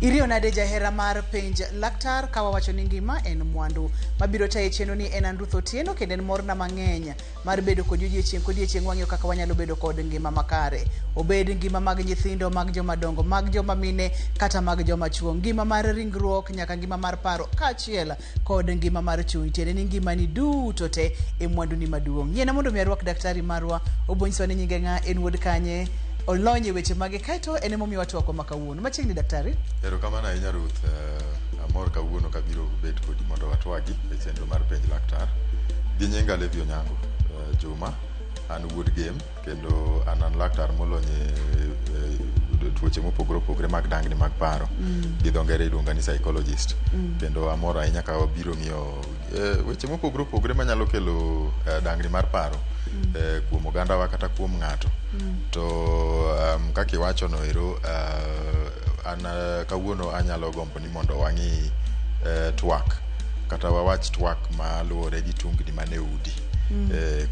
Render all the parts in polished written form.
Iriyo nade jahera mar penj laktar ka wawacho ni ngima en mwandu. Mabiro tayo chenro ni en an Ruth Otieno kendo en morna mang'eny mar bedo kodi odiechieng' kodiechieng' wang'iyo kaka wanyalo bedo kod ngima makare. Obed ngima mag nyithindo, mag joma dongo, mag joma mine kata mag joma chuo. Ngima mar ringruok nyaka ngima mar paro kaachiel kod ngima mar chuny. Tiende ni ngimani duto te e mwanduni maduong'. Yiena mondo mi arwak daktari marwa obonyisowa ni nyinge ng'a, en wuod kanye, olony e weche mage kaeto en emomiyo watwakwa ma kawuono. Machiegni daktari. Erokamano ahinya Ruth, amor kawuono kabiro bet kodi mondo watwagi e chenro mar penj laktar. Gi nyinga Levi Onyango Juma, an wuod Gem kendo an an laktar molony e tuoche mopogore opogore mag dangni mag paro. Gi dho ngere iluonga ni psychologist. Kendo amor ahinya ka wabiro ng'iyo weche mopogore opogore manyalo kelo dangni mar paro kuom ogandawa kata kuom ng'ato. To kaka iwacho no ero an kawuono anyalo gombo ni mondo wang'i twak kata wawach twak maluwore gi tungni mane udi.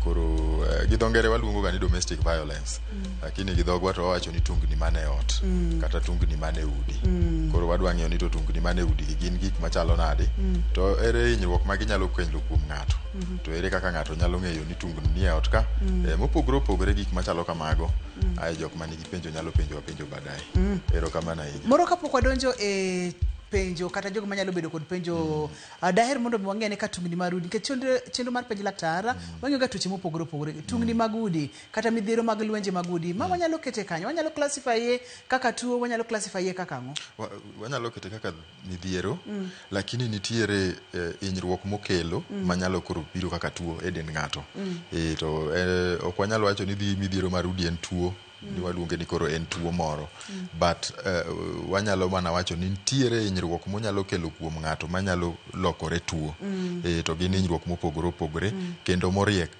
Koro gi dho ngere waluongo ga ni domestic violence. Lakini gi dhogwa to wawacho ni tungni mane ot kata tungni mane udi. Koro wadwa ng'iyo ni to tungni mane udi gi gin gik machalo nade to ere hinyruok ma ginyalo kelo kuom ng'ato to ere kaka ng'ato nyalo ng'eyo ni tungni nie ot ka mopogore opogore gik machalo kamago. Ae jok manigi penjo nyalo penjowa penjo baadaye. Erokamano ahinya. Moro kapok wadonjo e penjo kata jogo manyalo bedo kod penjo daher mondo mi wang'e ane ka tungni mar udi nikech chenro mar penj laktar wang'iyo ga tuoche mopogore opogore tungni mag udi kata midhiero mag lwenje mag udi ma wanyalo kete kanyo wanyalo classify ye kaka tuo wanyalo classify ye kaka ang'o Wanyalo kete kaka midhiero lakini nitiere hinyruok mokelo manyalo koro biro kaka tuo e dend ng'ato. To ok wanyal wacho ni dhi midhiero mar udi en tuo ni waluonge ni koro en tuo moro but wanyalo mana wacho ni nitiere hinyruok monyalo kelo kuom ng'ato manyalo lokore tuo. To gin hinyruok mopogore opogore kendo moriek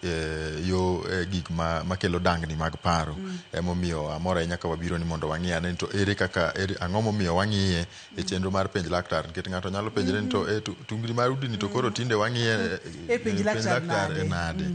yo gik makelo dangni mag paro. Emomiyo amor ahinya ka wabiro ni mondo wang'i ane ni to ere kaka ang'o momiyo wang'iye e chenro mar penj laktar nikech ng'ato nyalo penjre ni to tungni mar udi ni to koro tinde wang'iye e penj laktar nade? Nade?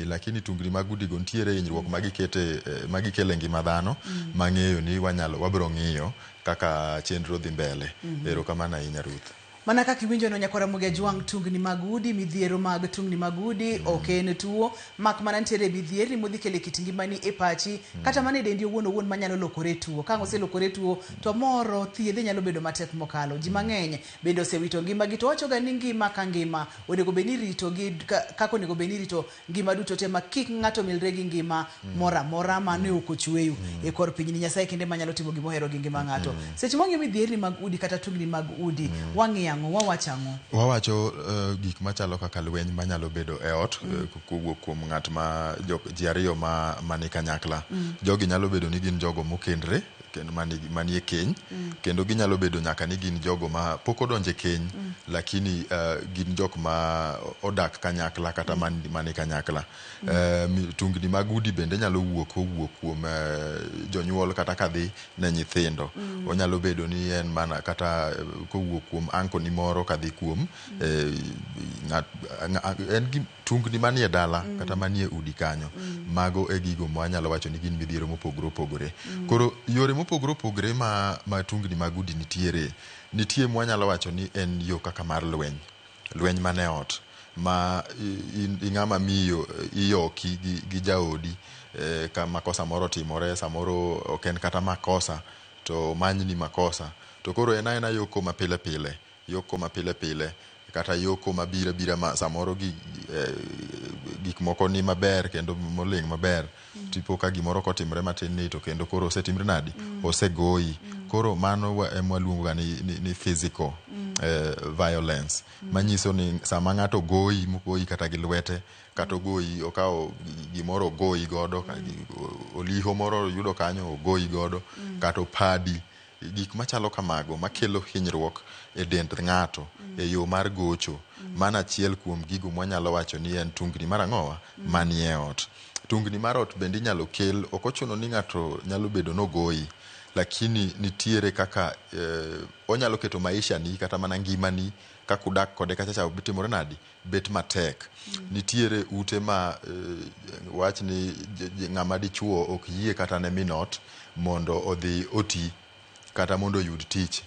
Lakini tungni mag udi go nitiere hinyruok magikete magikelo e ngima dhano mang'eyo ni wanyalo wabiro ng'iyo kaka chenro dhi mbele. Erokamano ahinya Ruth. Mana kaka iwinjo no nyakwara Ramogi Ajwang' tungni mag udi, midhiero mag tungni mag udi ok en tuo, mak mana nitiere midhierni modhi kelo e kit ngimani e pachi kata mana e dendi owuon owuon manyalo lokore tuo. Ka ang' oselokore tuo to moro thiedhe nyalo bedo matek mokalo. Ji mang'eny bende osewito ngimagi to wachoga ni ngima ka ngima onego bed ni irito gi kaka onego bed ni irito ngima duto te ma kik ng'ato milre gi ngima moro amora mane ok ochweyo e kor pinyni. Nyasaye kende manyalo timo gima ohero gi ngima ng'ato. Seche mwang'iyo midhierni mag udi kata tungni mag udi, wang'iyo ang'o, wawacho ang'o? Wawacho gik machalo kaka lweny manyalo bedo e ot kowuok kuom ng'at ma ji ariyo mani kanyakla. Jogi nyalo bedo ni gin jogo mokendre kendo manie keny kendo ginyalo bedo nyaka ni gin jogo ma pok odonje keny lakini gin jok ma odak kanyakla kata mani kanyakla. Tungni mag udi bende nyalo wuok kowuok kuom jonyuol kata kadhi ne nyithindo. Onyalo bedo ni en mana kata kowuok kuom uncle ni moro kadhi kuom en tungni manie dala kata manie udi kanyo. Mago e gigo mwanyalo wacho ni gin midhiero mopogore opogore. Koro yore mopogore opogore ma tungni mag udi nitiere, nitie mwanyalo wacho ni en yo kaka mar lweny. Lweny mane ot ma ing'ama miyo iyoki gi jaodi ka makosa moro otimore, samoro ok en kata makosa to omanyni makosa. To koro en aena yoko ma pile pile, yoko ma pile pile kata yoko mabiro abira ma samoro gik moko ni maber kendo moling' maber tipo ka gimoro kotimre matin ni to kendo koro osetimre nadi? Osegoyi. Koro mano ema waluongo ga ni physical violence manyiso ni sama ng'ato goyi mogoyi kata gi lwete kata ogoyi okawo gimoro ogoyi godo, oliho moro oyudo kanyo ogoyi godo kata opadi. Gik machalo kamago makelo hinyruok e dend ng'ato e yo mar gocho. Mano achiel kuom gigo mwanyalo wacho ni en tungni mar ang'owa manie ot. Tungni mar ot bende inyalo kel, ok ochuno ni ng'ato nyalo bedo nogoyi, lakini nitiere kaka onyalo keto maisha ni kata mana ngimani kaka udak kode kacha cha timore nadi? Bet matek. Nitiere ute ma wach ni ng'ama dichuo ok yie kata ne min ot mondo odhi oti. kata mondo oyud tich.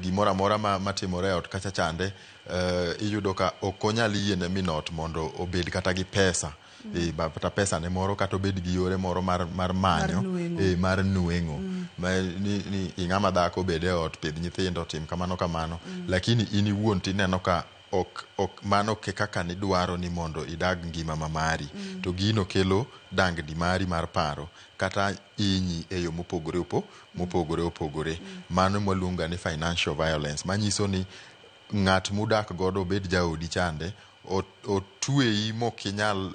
Gimoro amora matimore e ot kacha chande, iyudo ka ok onyal yiene min ot mondo obed kata gi pesa. Kata pesa ne moro, kata obed gi yore moro mar manyo, mar nweng'o. Ma ni ing'ama dhako bed e ot, pidh nyithindo, tim kamano kamano. Lakini in iwuon tineno ka ok mano kaka nidwaro ni mondo idag ngima ma mari. To gino kelo dangni mari mar paro kata inyi e yo mopogore mopogore opogore. Mano mwaluongo ni financial violence, manyiso ni ng'at mudak godo, obed jaodi chande, otweyi mokinyal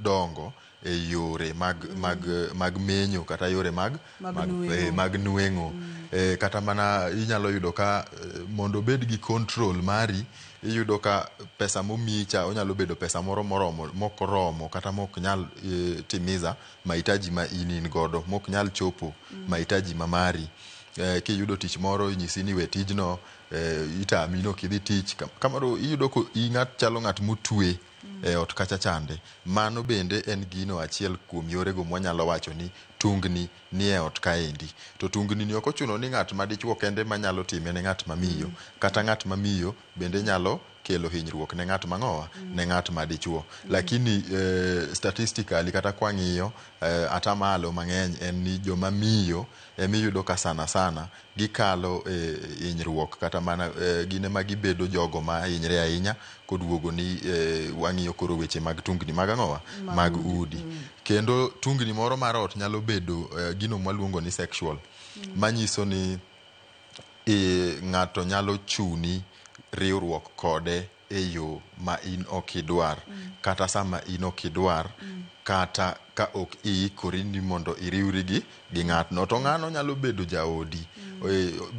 dongo e yore mag menyo kata yore mag nweng'o. Kata mana inyalo yudo ka mondo obed gi control mari, iyudo ka pesa momiyi cha onyalo bedo pesa moro moromo mokoromo kata mok nyal timiza mahitaji ma in godo, mok nyal chopo mahitaji ma mari. Kiyudo tich moro, inyisi ni we tijno, itami ni ok idhi tich. Kamano iyudo ko ng'at chalo ng'at motwe e ot kacha chande. Mano bende en gino achiel kuom yorego mwanyalo wacho ni tungni ni e ot kaendi. To tungni ni ok ochuno ni ng'at madichuo kende manyalo time ne ng'at mamiyo. Kata ng'at mamiyo bende nyalo kelo hinyruok ne ng'at mang'owa, ne ng'at madichuo. Lakini statistically kata kwang'iyo, atamalo mang'eny en ni joma miyo emiyudo ka sana sana gikalo e hinyruok, kata mana gin ema gibedo jogo ma hinyre ahinya koduogo ni wang'iyo koro weche mag tungni mag ang'owa, mag udi. Kendo tungni moro mar ot nyalo bedo gino mwaluongo ni sexual, manyiso ni ng'ato nyalo chuni riwruok kode e yo ma in ok idwar, kata sama in ok idwar, kata ka ok iikori ni mondo iriwri gi ng'atno. To ng'ano nyalo bedo jaodi.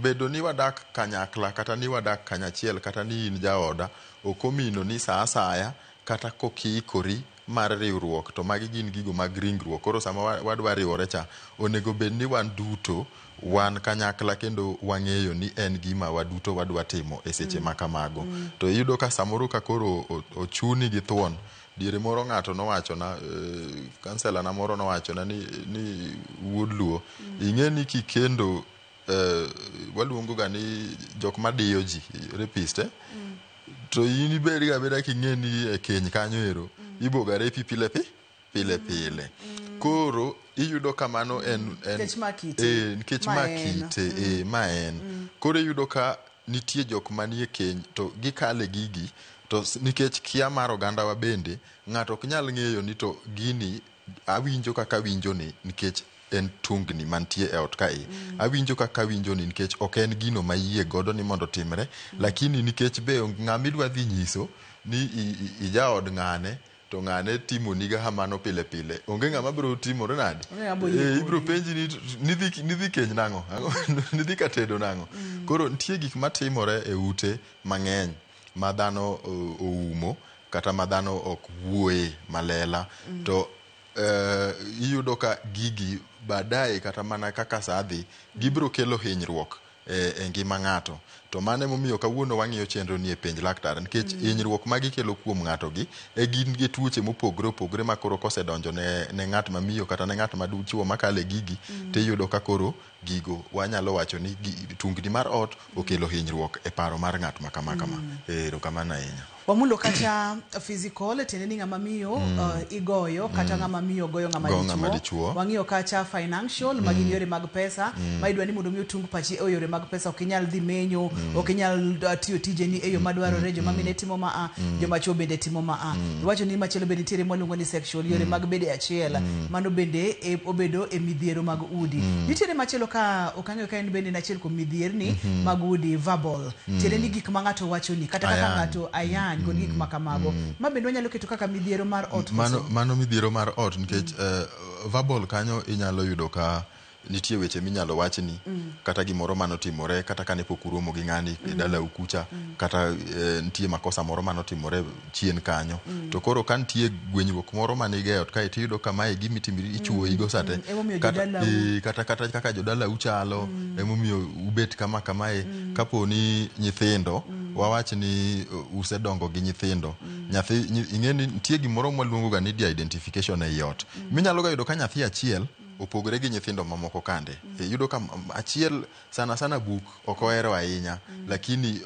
Bedo ni wadak kanyakla, kata ni wadak kanyachiel, kata ni in jaoda, ok omino ni sa asaya kata kokiikori mar riwruok, to magi gin gigo mag ringruok. Koro sama wadwa riwore cha, onego bed ni wan duto wan kanyakla kendo wang'eyo ni en gima waduto wadwa timo e seche ma kamago. To iyudo ka samoro ka koro ochuni gi thuon, diere moro ng'ato nowachona, kansela na moro nowachona ni wuod Luo, ing'e ni kikendo, waluongo ga ni jok madiyo ji, rapist, To in ibed ga abeda king'e ni e keny kanyo ero, iboga repi pile pile pile. Koro iyudo ka mano en nikech ma kite. Nikech ma kite, ma en. Koro iyudo ka nitie jok manie keny to gikale gigi, to nikech kia mar ogandawa bende, ng'ato ok nyal ng'eyo ni to gini awinjo kaka awinjo ni nikech en tungni mantie e ot kae. Awinjo kaka awinjo ni nikech ok en gino mayie godo ni mondo otimre, lakini nikech be ng'ama idwa dhi nyiso ni ijaod ng'ane, to ng'ane timoni ga kamano pile pile. Onge ng'ama biro timore nade? Ibiro penji ni nidhi keny nang'o? Nidhi ka tedo nang'o? Koro nitie gik matimore e ute mang'eny ma dhano oumo, kata ma dhano ok wuoye malela. To iyudo ka gigi baadaye kata mana kaka saa dhi, gibiro kelo hinyruok e ngima ng'ato. To mano emomiyo kawuono wang'iyo chenro ni e Penj Laktar, nikech hinyruok ma gikelo kuom ng'ato gi e gin gi tuoche mopogore opogore ma koro kosedonjo ne ng'at mamiyo kata ne ng'at madichuo makale gigi, tiyudo ka koro gigo wanyalo wacho ni tungni mar ot okelo hinyruok e paro mar ng'at ma kama kama. Erokamano ahinya. Wamulo kata physical, tiende ni ng'ama miyo igoyo, kata ng'ama miyo goyo ng'ama dichuo. Wang'iyo kata financial, ma gin yore mag pesa, ma idwa ni mondo mi otung pachi e yore mag pesa, ok inyal dhi menyo, ok inyal tiyo tijeni e yo madwarore, joma mine timo ma joma chuo bende timo ma. Iwacho ni machielo bende nitiere mwaluongo ni sexual, yore mag bedo e achiel, mano bende obedo e midhiero mag udi. Nitiere machielo ka ok ang'eyo ka en bende en achiel kuom midhierni mag udi, verbal, tiende ni gik ma ng'ato wachoni, kata kaka ng'ato ayany kod gik ma kamago. Ma bende wanyalo keto kaka midhiero mar ot. Mano midhiero mar ot, nikech verbal kanyo inyalo yudo ka nitie weche minyalo wachni, kata gimoro manotimore, kata kane pok uromo gi ng'ani e dalau kucha, kata nitie makosa moro manotimore chien kanyo. To koro ka nitie gwenyruok moro manigo e ot kae, tiyudo ka mae gima itimri, ichuoyigo sate. Kata kaka jodalau chalo, emomiyo ubet kama kamae. Kapo ni nyithindo, wawach ni usedongo gi nyithindo, nyathi ing'e ni nitie gimoro mwaluongo ga ni de-identification ei ot. Minyalo ga yudo ka nyathi achiel Opogore gi nyithindo mamoko kande. Iyudo ka achiel sana sana buk ok ohero ahinya, lakini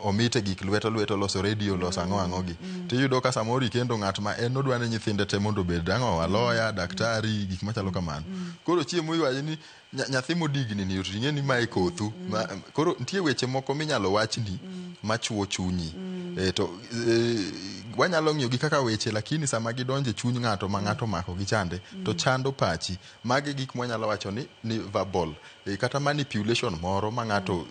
omite gik lweto lweto, loso redio, loso ang'o ang'o gi. Tiyudo ka samoro ikendo ng'at ma en odwa ni nyithinde te mondo obed ang'o, aloya, daktari, gik machalo kamano. Koro chiemo iwacho ni nyathi modigni ni to ing'e ni mae kothu. Koro nitie weche moko minyalo wachni machuo chunyi. To wanyalo ng'iyo gi kaka weche, lakini sama gidonjo e chuny ng'ato ma ng'ato omako gi chande, to chando pachi. Magi gik mwanyalo wacho ni verbal. Kata manipulation moro ma ng'ato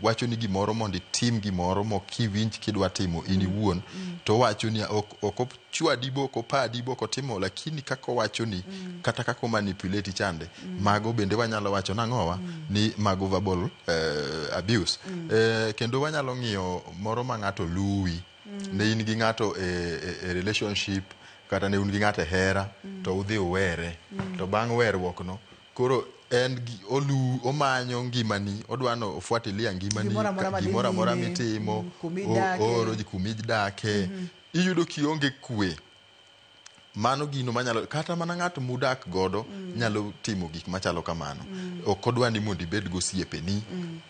wacho ni gimoro mondo itim gimoro mokiwinj kidwa timo in iwuon, to owacho ni ok ochwadi bo, ok opadi bo, ok otimo, lakini kaka owacho ni, kata kaka omanipulate chande, mago bende wanyalo wacho nang'owa ni mago verbal abuse. Kendo wanyalo ng'iyo moro ma ng'ato luwi. Ne in gi ng'ato e relationship, kata ne un gi ng'ato e hera, to udhi uwere. To bang' weruok no, koro en omanyo ngimani, odwa no ofuatilia ngimani, gimoro amora mitimo, ooro ji kumidake. Iyudo kionge kwe. Mano gino manyalo, kata mana ng'at mudak godo nyalo timo gik machalo kamano. Ok odwa ni mondo ibed gosiepeni.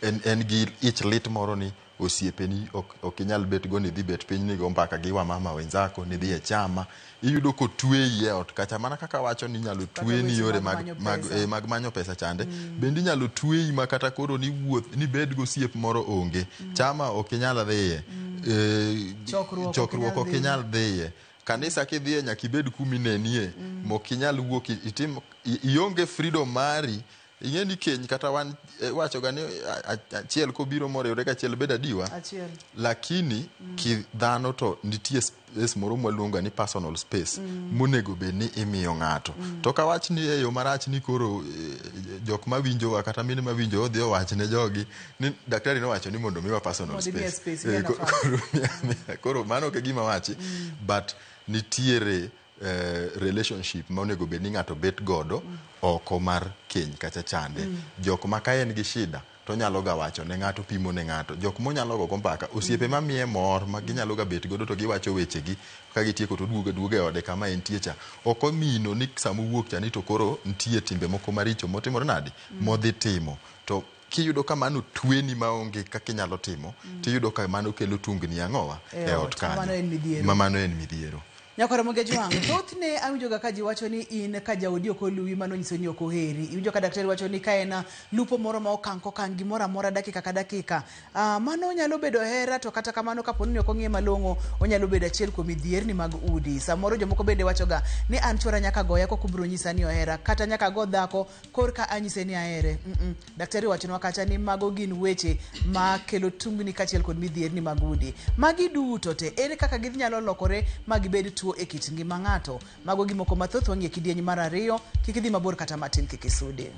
En gi ich lit moro ni osiepeni ok inyal bet go ni dhi bet piny ni go mbaka gi wamama wenzako, ni dhi e chama. Iyudo kotweyi e ot kacha, mana kaka wacho ni inyalo tweni yore mag manyo pesa chande. Bende inyalo tweyi ma kata koro ni wuoth ni bed gosiep moro onge. Chama ok inyal dhiye. Chokruok ok inyal dhiye. Kanisa kidhiye nyaka ibed kuminenie, mok inyal wuok itim, ionge freedom mari. Ing'e ni keny kata wan wacho ga ni achiel kobiro moriwre gachiel bed adiwa. Achiel. Lakini ki dhano to nitie space moro mwaluongo ni personal space monego bed ni imiyo ng'ato. To ka wach ni e yo marach ni koro jok mawinjowa kata mine mawinjo odhi owach ne jogi ni daktari nowacho ni mondo miwa personal space. Koro mano ok e gima wachi, but nitiere relationship ma onego bed ni ng'ato bet godo oko mar keny kacha chande. Jok ma ka en gi shida to nyalo ga wacho ne ng'ato, pimo ne ng'ato. Jok monyalo go mbaka, osiepe mamiye mor ma ginyalo ga bet godo to giwacho wechegi ka gitieko to duogo duogo e ode kama entie cha. Ok omino ni sama owuok cha ni to koro nitie timbe moko maricho motimore nadi modhi timo. To kiyudo ka mano tweni maonge kaka inyalo timo, tiyudo ka mano kelo tungni ang'owa e ot kanyo. Ma mano en midhiero. Nyakwara Mogejwang', thothne awinjoga ka ji wacho ni in ka jaodi ok oluwi mano nyiso ni ok oheri. Iwinjo ka daktari wacho ni ka en lupo moro ma okang' kokang' gimoro amora dakika ka dakika. Mano nyalo bedo hera, to kata kamano kapo ni ok ong'iye malong'o, onyalo bedo achiel kuom midhierni mag udi. Samoro jomoko bende wachoga ni an chuora nyaka goya kok obiro nyisa ni ohera, kata nyaka go dhako korka anyise ni ahere. Daktari wachonwa kacha ni mago gin weche ma kelo tungni kaachiel kod midhierni mag udi. Magi duto te, ere kaka ginyalo lokore ma gibed tuo e kit ngima ng'ato? Mago gimoko mathoth wang'iye kidieny mar ariyo. Kik idhi mabor kata matin, kik isude.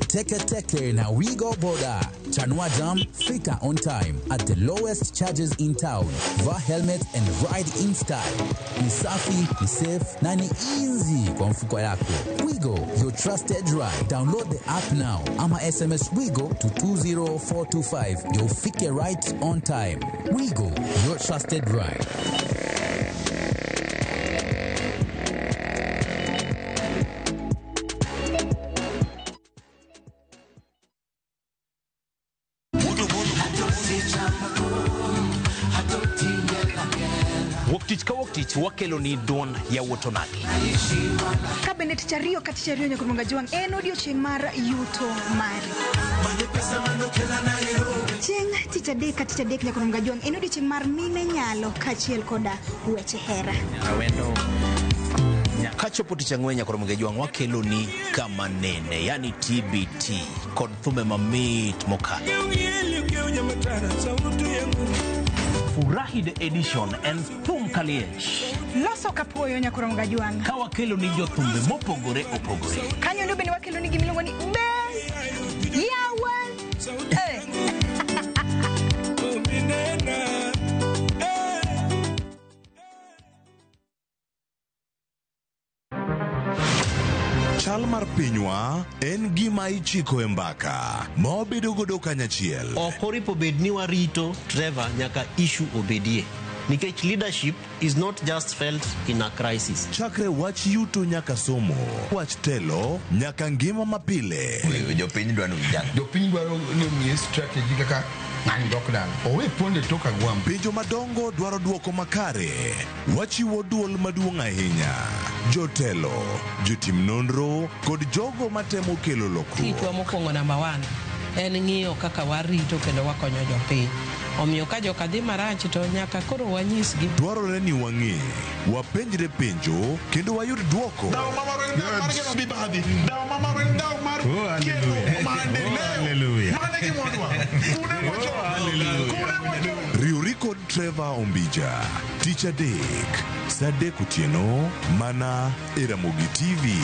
Teke Teke na Wigo Boda. Chanua Jam, fika on time at the lowest charges in town. Vaa helmet and ride in style. Ni safi, ni safe na ni easy kwa mfuko yako. Wigo, your trusted ride. Download the app now. Ama SMS Wigo to 20425. You'll fike right on time. Wigo, your trusted ride. Wuok wakelo ni duond yawuot onagi. Ka bende tich ariyo ka tich ariyo nyaka Jwang' en odiochieng' mar yuto mari. Chieng' tich adek ka tich adek nyaka Jwang' en odiochieng' mar mine nyalo kaachiel koda weche hera. Kachopo tich ang'wen nyaka Jwang' wakelo ni kama nene, yani TBT kod thumbe mamit mokalo. Furahi the edition and thum kaliech. Loso kapuoyo nyaka Jwang'. Ka wakelo ni jothumbe mopogore opogore. Kanyo ndo bende wakelo ni gimiluongo ni be yawa. Chal mar pinywa en gima ichiko e mbaka ma wabedo godo kanyachiel. Ok oripo bed ni warito Trevor nyaka issue obedie. Nikech leadership is not just felt in a crisis. Chakre wach yuto nyaka somo, wach telo nyaka ngima mapile. Jopiny dwaro vijana. Jopiny dwaro ni omiye strategy kaka ng'ani dok dala. Owe ponde tok agwambo. Penjo madongo dwaro duoko makare. Wachiwo duol maduong' ahinya. Jotelo, jotim nonro kod jogo matemo kelo lokruok. Tijwa mokwongo namba one en ng'iyo kaka warito kendo wakonyo jopiny. Omiyo ka joka dhi marach to nyaka koro wanyisgi. Dwarore ni wang'e, wapenjre penjo kendo wayud duoko. Riwri kod Trevor Ombija tich adek saa adek otieno mana e Ramogi TV.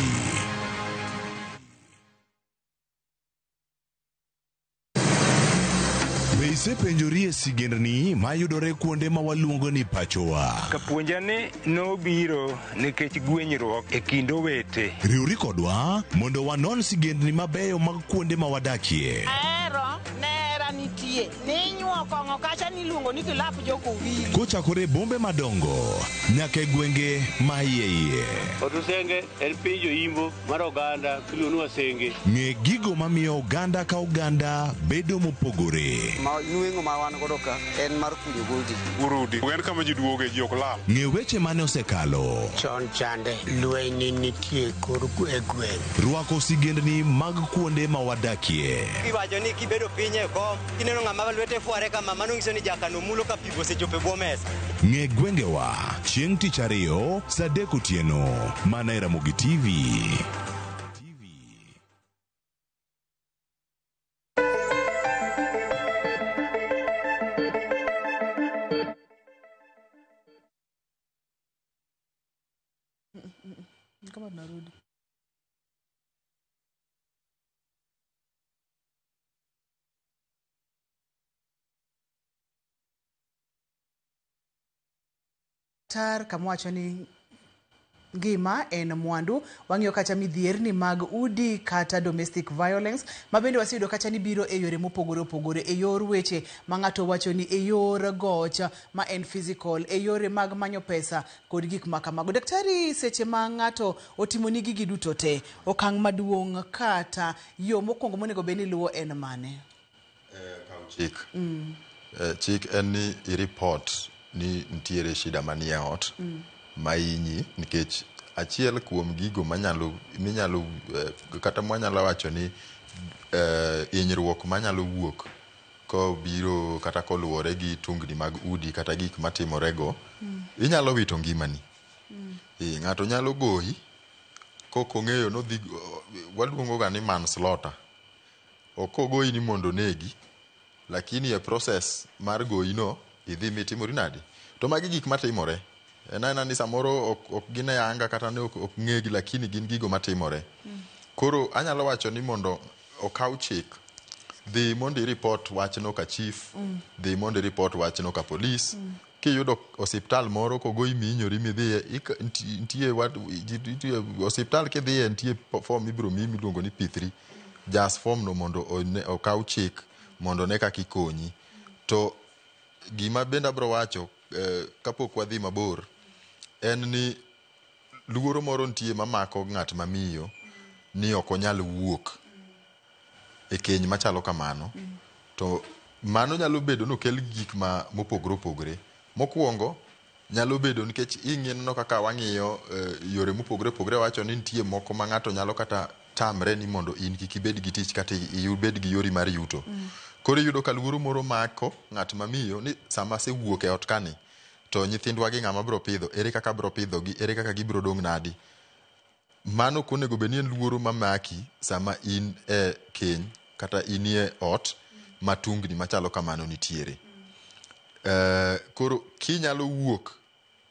Be isepenjori e sigendni mayudore kuonde ma waluongo ni pachowa? Kapuonja ni nobiro nikech gwenyruok e kind owete. Riwri kodwa mondo wanon sigendni mabeyo mag kuonde ma wadakie. Ahero nera nitie ninyuo kong'o kacha niluongo ni kilap jokowili. Kochakore e bombe madongo nyaka e gwenge ma iye iye. Otusenge en piny joimbo mar oganda miluongo ni Wasenge. Ng'e gigo mamiyo oganda ka oganda bedo mopogore. Ma nweng'o ma wan godo ka en mar kunyo goldi. Urudi. En kama ji duoge ji ok lal. Ng'e weche mane osekalo. Chon chande lweny nitie kor e gweng'. Rwako sigendni mag kuonde ma wadakie. Iwacho ni kibedo piny e kom, kineno ng'ama lwete fware kama, mano nyiso ni jakano mulo ka pigo osechopo e bwo mesa. Ng'e gwengewa chieng' tich ariyo saa adek otieno mana e Ramogi TV. Kama tunarudi. Tar kama wacho ni ngima en mwandu wang'iyo kata midhierni mag udi kata domestic violence ma bende waseyudo kata ni biro e yore mopogore opogore e yor weche ma ng'ato wacho ni e yor goch ma en physical e yore mag manyo pesa kod gik ma kamago. Daktari, seche ma ng'ato otimoni gigi duto te, okang' maduong' kata yo mokwongo monego bed ni luwo en mane? Kaw chik. Chik en ni i-report ni nitiere shida manie ot mainyi nikech achiel kuom gigo manyalo minyalo kata mwanyalo wacho ni hinyruok manyalo wuok kobiro kata koluwore gi tungni mag udi kata gik matimore go inyalo wito ngimani. Ng'ato nyalo goyi kok ong'eyo nodhi waluongo ga ni manslaughter. Ok ogoyi ni mondo onegi, lakini e process mar goyi no idhi mitimori nadi. To magi gik matimore. En aena ni samoro ok gin e anga kata ne ok ng'egi lakini gin gigo matimore. Koro anyalo wacho ni mondo okaw chik, dhi mondo i-report wachno ka chief, dhi mondo i-report wachno ka polis. Kiyudo osiptal moro kogoyi mihinyori midhiye, nitie osiptal kidhiye nitie form ibiro miyi miluongo ni P3. Jas form no mondo okaw chik mondo one kaka ikonyi. To gima bende abiro wacho kapok wadhi mabor en ni luoro moro nitie mamako ng'at mamiyo ni ok onyal wuok e keny machalo kamano. To mano nyalo bedo ni okel gik ma mopogore opogore. Mokwongo nyalo bedo nikech ing'ino kaka wang'iyo yore mopogore opogore wacho ni nitie moko ma ng'ato nyalo kata tamre ni mondo in kik ibed gi tich kata ibed gi yori mar yuto. Koro iyudo ka luoro moro mako ng'at mamiyo ni sama asewuok e ot kani to nyithindwa gi ng'ama biro pidho, ere kaka biro pidhogi, ere kaka gibiro dong' nadi. Mano ok onego bed ni en luoro mamaki sama in e keny kata inie ot ma tungni machalo kamano nitiere. Koro kinyalo wuok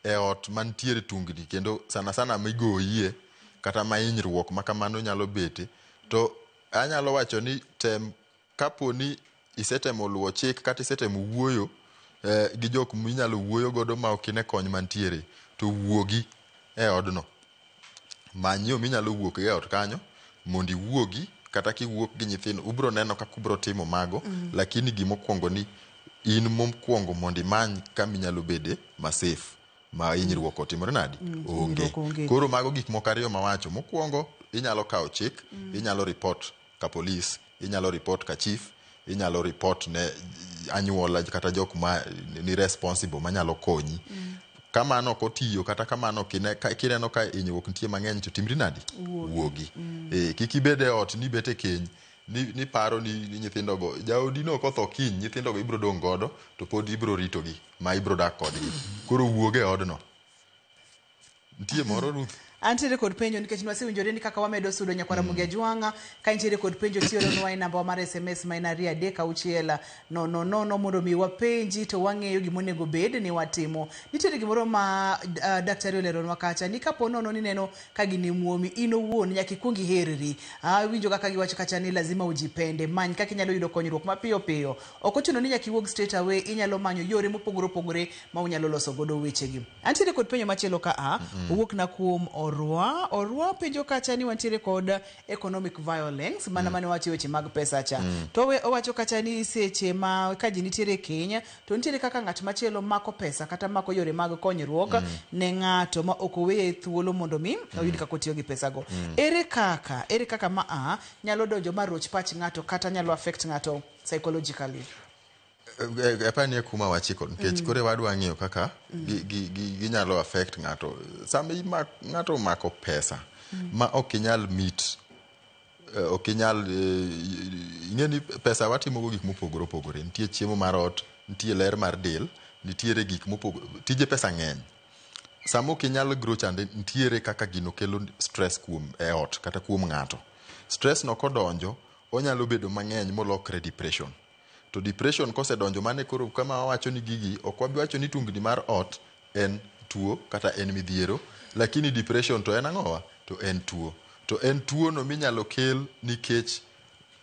e ot mantiere tungni kendo sana sana migoyie kata ma hinyruok ma kamano nyalo bete, to anyalo wacho ni tem kapo ni isetemo luwo chik kata isetemo wuoyo gi jok minyalo wuoyo godo ma ok ine kony mantiere, to wuogi e odno. Many yo minyalo wuok e ot kanyo, Mondo iwuogi kata kiwuok gi nyithindo, ubro neno kaka ubro timo mago. Lakini gimokwongo ni in mokwongo mondo imany kama inyalo bede ma safe ma hinyruok otimore nadi onge. Hinyruok onge. Koro mago gik moko ariyo mawacho. Mokwongo inyalo kawo chik, inyalo report ka polis, inyalo report ka chief, inyalo report ne anyuola kata jok ma ni responsible manyalo konyi. Kamano ok otiyo kata kamano kineno ka hinyruok nitie mang'eny to timri nadi? Wuogi. Wuogi. Kik ibed e ot ni bet e keny ni paro ni nyithindogo jaodi no kotho kiny nyithindogo ibro dong' godo to pod ibro ritogi ma ibro dak kodgi. Koro wuog e odno. Nitie moro Ruth? Antiere kod penjo nikech nwasewinjore ni kaka wamedo sudo nyakwara Mugia Jwang'a. Ka intiere kod penjo tioronwa e namba mar SMS ma en 236 000 mondo mi wapenji to wang'eyo gimonego bed ni watimo. Nitiere gimoro ma daktari oleronwa kacha ni kapo nono ni neno ka gini muomi in owuon nyaka ikuong iherri. Awinjo kaka giwacho kacha ni lazima ujipende, many kaka inyalo yudo konyruok mapiyo piyo. Ok ochuno ni nyaka iwuog straight away, inyalo manyo yore mopogore opogore ma unyalo loso godo wechegi. Antiere kod penjo machielo ka a owuok na kuom Orwa. Orwa penjo kacha ni wantiere kod economic violence mana mane wacho weche mag pesa cha. To owacho kacha ni seche ma ka ji nitiere e keny to nitiere kaka ng'at machielo mako pesa kata mako yore mag konyruok ne ng'ato ma ok oweye thuolo mondo mi oyud kaka otiyo gi pesago. Ere kaka ma a nyalo donjo ma roch pach ng'ato kata nyalo affect ng'ato psychologically? Apani e kuma wachiko nikech kore wadwa ng'iyo kaka ginyalo affect ng'ato. Sama ng'ato omako pesa ma ok inyal meet, ok inyal ing'e ni pesa watimogo gik mopogore opogore. Nitie chiemo mar ot, nitie ler mar del, nitiere gik mopogore, tije pesa ng'eny. Sama ok inyal grow chande, nitiere kaka gino kelo stress kuom e ot kata kuom ng'ato. Stress no kodonjo, onyalo bedo mang'eny molokre depression. To depression kosedonjo mane koro kama wawacho ni gigi, ok wabi wacho ni tungni mar ot en tuo kata en midhiero, lakini depression to en ang'owa? To en tuo. To en tuo no minyalo kel nikech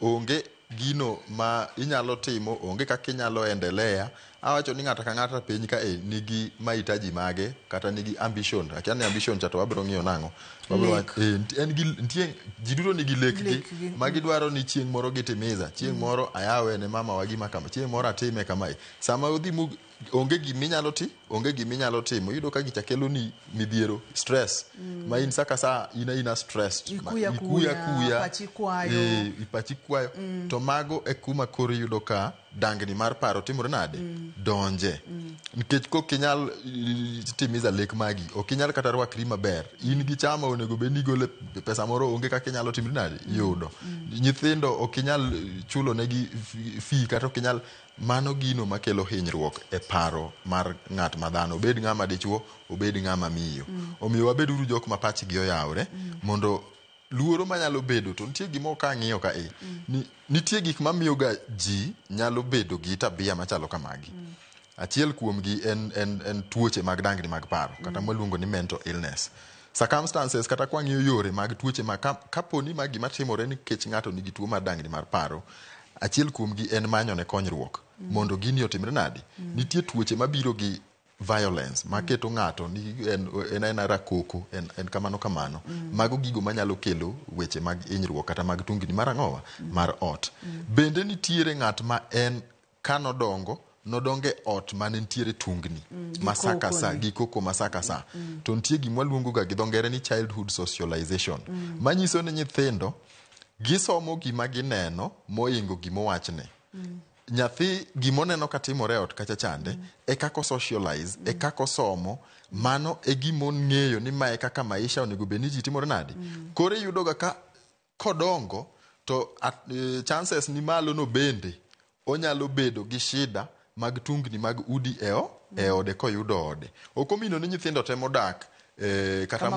onge gino ma inyalo timo, onge kaka inyalo endelea. Awacho ni ng'ato ka ng'ato piny ka e nigi mahitaji mage kata nigi ambition. Akia ni ambition cha to wabiro ng'iyo nang'o. En gi nitie ji duto nigi lekgi ma gidwaro ni chieng' moro gitimiza, chieng' moro ayawe ne mama wa gima kama, chieng' moro atime kamae. Sama odhi onge giminyalo ti, onge giminyalo timo. Iyudo ka gicha kelo ni midhiero, stress. Ma in saka sa ina stressed. Ikuya kuya, pachi kwayo. Pachi kwayo. To mago e kuma koro iyudo ka dangni mar paro timore nade? Donje. Nikech kok inyal timiza lek magi, ok inyal kata rwakri maber. In gi chama onego bed ni igole pesa moro, onge kaka inyalo timri nade? Yudo. Nyithindo ok inyal chulo negi fee kata ok inyal. Mano gino makelo hinyruok e paro mar ng'at ma dhano, obed ng'ama dichuo, obed ng'ama miyo. Omiyo wabed uru jok ma pachgi oyawre mondo luoro manyalo bedo to nitie gima ok ang'iyo ka e nitie gik mamiyo ga ji nyalo bedo gi tabia machalo kamagi. Achiel kuomgi en tuoche mag dangni mag paro kata mwaluongo ni mental illness. Circumstances kata kwang'iyo yore mag tuoche ma kapo ni magi matimore nikech ng'ato nigi tuo mar dangni mar paro, achiel kuomgi en manyo ne konyruok mondo gini otimre nade. Nitie tuoche mabiro gi violence maketo ng'ato ni en rakoko, en kamano kamano. Mago gigo manyalo kelo weche mag hinyruok kata mag tungni mar ang'owa mar ot. Bende nitiere ng'at ma en kanodongo, nodonge ot mane nitiere tungni masaka sa gi koko masaka sa. To nitie gima waluongo ga gi dho ngere ni childhood socialization. Manyiso ni nyithindo gisomo gima gineno moingo gima owachne. Nyathi gimoneno katimore e ot kacha chande, e kaka socialize, e kaka osomo, mano e gimong'eyo ni mae kaka maisha onego bed ni ji timore nade. Koro iyudo ga ka kodongo to chances ni malo no bende onyalo bedo gi shida mag tungni mag udi e ode koyudo ode. Ok omino ni nyithindo temo dak kata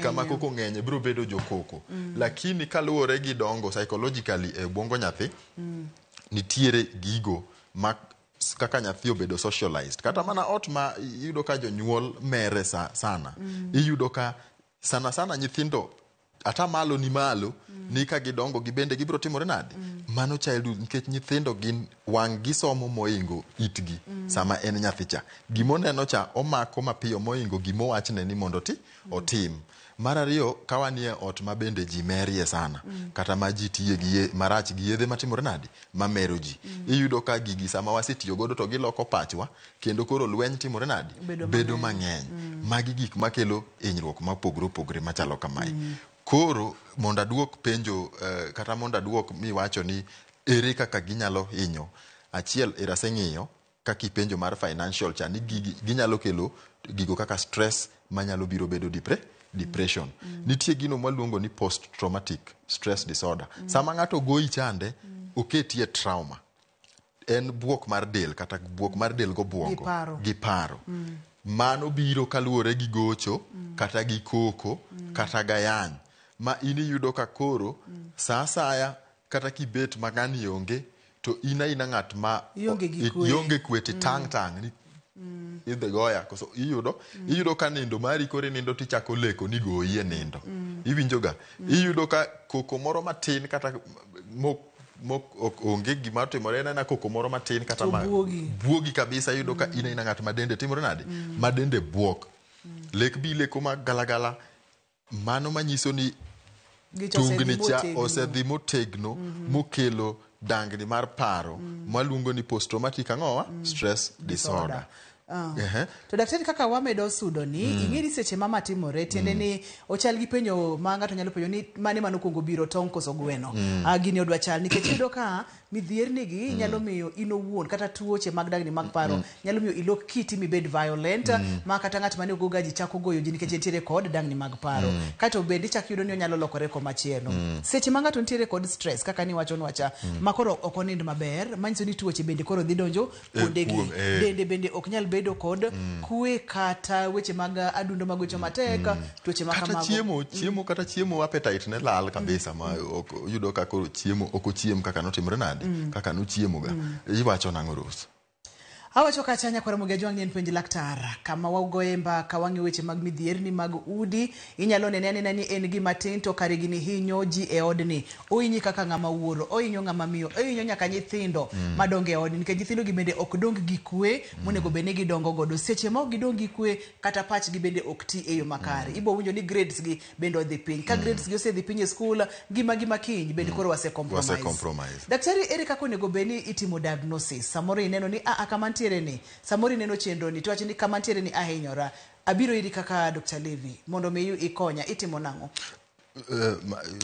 kama koko ng'enye biro bedo jokoko. Lakini kaluwore gi dongo psychologically e ubongo nyathi, nitiere gigo ma kaka nyathi obedo socialized. Kata mana ot ma iyudo ka jonyuol mere sana. Iyudo ka sana sana nyithindo Atamalo ni malo ni ka gidongo gibende gibiro timore nade? Mano childhood, nikech nyithindo gin wang' gisomo moingo itgi. Sama en nyathi cha, gimoneno cha omako mapiyo moingo gimowachne ni mondo ti otim. Mar ariyo, ka wanie ot ma bende ji merie sana, kata ma ji tiye gi marach gi yedhe matimore nade, mamero ji, iyudo ka gigi sama wasetiyo godo to giloko pachwa, kendo koro lweny timore nade, Bedo mang'eny. Magi gik makelo hinyruok mopogore opogore machalo kamae. Koro mondo aduok penjo, kata mondo aduok miwacho ni ere kaka ginyalo hinyo achiel, era aseng'iyo kaka ipenjo mar financial cha ni gigi ginyalo kelo gigo kaka stress manyalo biro bedo depression. Nitie gino mwaluongo ni post traumatic stress disorder. Sama ng'ato goyi chande, oketie trauma, en buok mar del, kata buok mar del gobwongo Gi paro. Gi paro. Mano biro kaluwore gi gocho, kata gi koko, kata gayany ma in iyudo ka koro sa asaya kata kibet ma ng'ani onge to in aina ng'at ma Ionge gi kwe. Ionge kwe, titang' tang' ni idhi goya koso. Iyudo ka nindo mari koro inindo tichako leko ni goyi e nindo. Iwinjo ga, iyudo ka koko moro matin kata mok ok onge gima otimore, en aena koko moro matin kata To ma buogi. Buogi kabisa. Iyudo ka in aina ng'at ma dende timore nade, ma dende buok, lek bi leko ma galagala, mano manyiso ni Gicha osedhi tungni cha motegno. Osedhi motegno mokelo dangni mar paro mwaluongo ni post traumatic ang'owa stress disorder. Ehe. To daktari, kaka wamedo sudo ni, ing'e ni seche ma matimore, tiende ni ochal gi penjo ma ng'ato nyalo penjo ni mane manokwongo biro, tong' koso gweno? Ah, gini odwa chal nikech iyudo ka midhierni gi nyalo miyo in owuon kata tuoche mag dagni mag paro nyalo miyo ilok kiti mibed violent, ma kata ng'at mane ogo gaji chako goyo ji nikech entiere kod dangni mag paro. Kaeto bende ichak yudo ni onyalo lokore komachielo. Seche ma ng'ato nitiere kod stress kaka niwachonwa cha, ma koro ok onind maber, manyiso ni tuoche bende koro dhi donjo kuondegi. Dende bende ok nyal bedo kod kwe, kata weche mag adundo magocho matek, tuoche ma Kata kamago. chiemo kata chiemo, appetite ne lal kabisa, ma ok yudo ka koro chiemo ok ochiem kaka notimore nade, kaka nochiemo ga. Iwacho nang'o, Rose? Awacho kacha, nyakwara Mogi Ajwang', ni en Penj Laktar kama wagoye mbaka, wang'iyo weche mag midhierni mag udi. Inyalo nene anena ni en gima tin, to kare gini hinyo ji e odni. Ohinyi kaka ng'ama wuoro, ohinyo ng'ama miyo, ohinyo nyaka nyithindo madongo e odni, nikech nyithindo gi bende ok dong gi kwe monego bed ni gidongo godo. Seche ma ok gidong gi kwe, kata pachgi bende ok ti e yo makare. Ibo winjo ni grades gi bende odhi piny. Ka grades gi osedhi piny e skul, ngima gi makiny bende koro wase compromise. Wase compromise. Daktari, ere kaka onego bed ni itimo diagnosis? Samoro ineno ni aa kama ntiere ni, samoro ineno chenro ni to wacho ni kama ntiere ni ahinyora, abiro iri kaka Dr. Levi mondo mi ikonya, itimo nang'o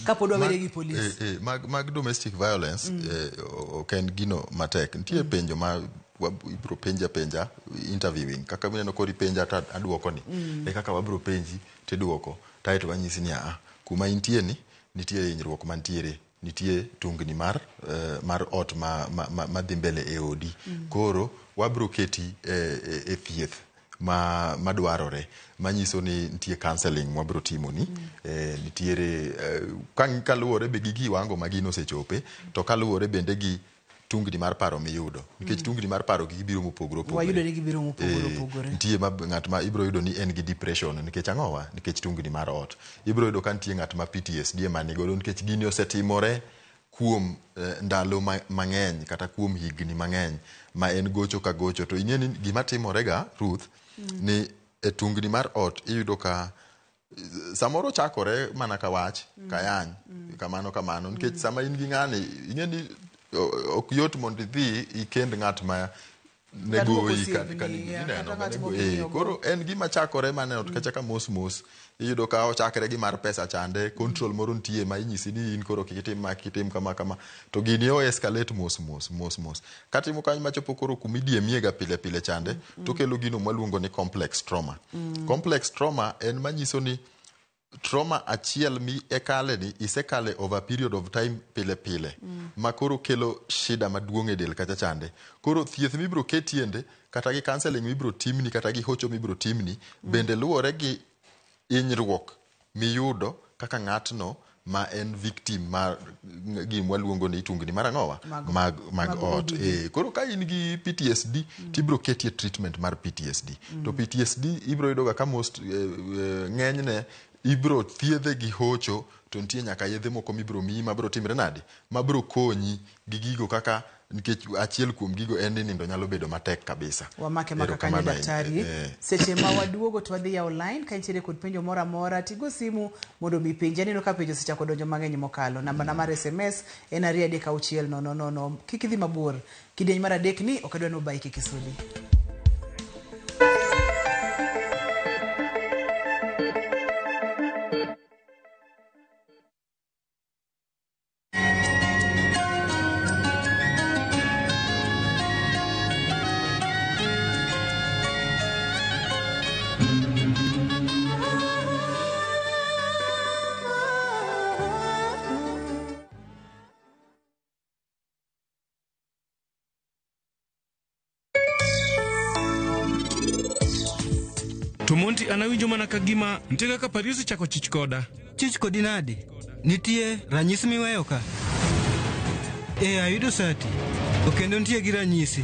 kapod wawere gi polis? Mag domestic violence, ok en gino matek. Nitie penjo ma ibiro penja penja interviewing, kaka mineno koro ipenja to aduoko ni, e kaka wabiro penji tiduoko, kaeto wanyisi ni aa kuma intie ni nitie hinyruok mantiere, nitie tungni mar ot ma dhi mbele e odi. Koro wabiro keti e thieth ma madwarore, manyiso ni nitie counseling mwabiro timoni, nitiere kaluwore be gi kiwango ma gino osechope, to kaluwore bende gi tungni mar paro miyudo, nikech tungni mar paro gi biro mopogore opogore. Wayudo ni gibiro mopogore opogore. Nitie ma ng'at ma ibiro yudo ni en gi depression nikech ang'owa, nikech tungni mar ot. Ibiro yudo ka nitie ng'at ma PTSD ema nigodo nikech gini osetimore kuom ndalo mang'eny kata kuom higni mang'eny, ma en gocho ka gocho. To ing'e ni gima timore ga, Ruth, ni e tungni mar ot iyudo ka samoro chakore mana ka wach kayany kamano kamano, nikech sama in gi ng'ani, ing'e ni ok yot mondo idhi ikend ng'at ma ne Ng'at mok goyi osiepni, ineno, kata ng'at ne mok goyi. ing'iyo go. Koro en gima chakore mana e ot kacha ka mos mos. Iyudo ka ochakre gi mar pesa chande, control moro nitie ma inyisi ni in koro kik itim ma, kik itim kama kama, to gini o escalate mos mos mos mos katimo kanyo machopo koro kuma idiemie ga pile pile chande, to kelo gino mwaluongo ni complex trauma. Complex trauma en manyiso ni trauma achiel mi ekale ni isekale over a period of time pile pile, ma koro kelo shida maduong' e del kacha chande. Koro thieth mibiro ketiende, kata gi counseling mibiro timni, kata gi hocho mibiro timni, bende luwore gi hinyruok miyudo kaka ng'atno ma en victim mar gima waluongo ni tungni mar ang'owa mag mag ot. OBD. Koro ka in gi PTSD, tibiro ketie treatment mar PTSD. To PTSD ibiro yudo ga ka most ng'enyne Ibro thiedhe gi hocho, to nitie nyaka yedhe moko mibro miyi mabro timre nade, mabro konyi gi gigo kaka, nikech achiel kuom gigo en ni nindo nyalo bedo matek kabisa. Wamake maka kanyo daktari. Seche ma waduogo to wadhi yawo line ka intiere kod penjo moro amora, tigo simu mondo mi penji. Aneno ka penjo osechako donjo mang'eny mokalo. Namba na mar SMS en 236 0 0. Kik idhi mabor. Kidieny mar 3 ni ok adwa ni obayi kik isudi. To Monty anawinjo mana ka gima nitie kaka Paris ochako chich koda. Chich kodi nade? Nitie ranyisi miweyo ka? Ee, ayudo sati. To kendo nitie gi ranyisi.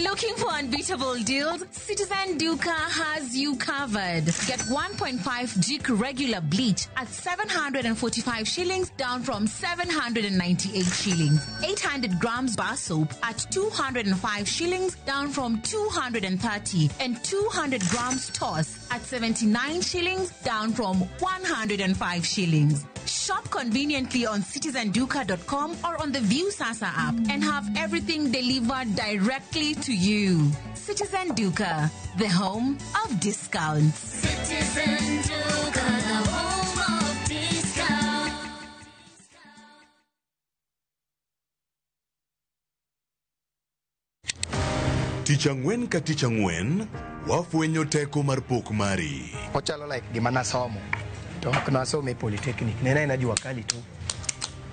Looking for unbeatable deals? Citizen Duka has you covered. Get 1.5 Jik regular bleach at 745 shillings, down from 798 shillings. 800 grams bar soap at 205 shillings, down from 230. And 200 grams toss at 79 shillings, down from 105 shillings. Shop conveniently on citizenduka.com or on the Viusasa app and have everything delivered directly to you. Citizen Duka, the home of discounts. Citizen Duka, the home of discounts. Tich ang'wen ka tich ang'wen, wafwenyo teko mar pok mari. Ochalo like gima nasomo. To ok nasomo e polytechnic, ne en jua kali tu.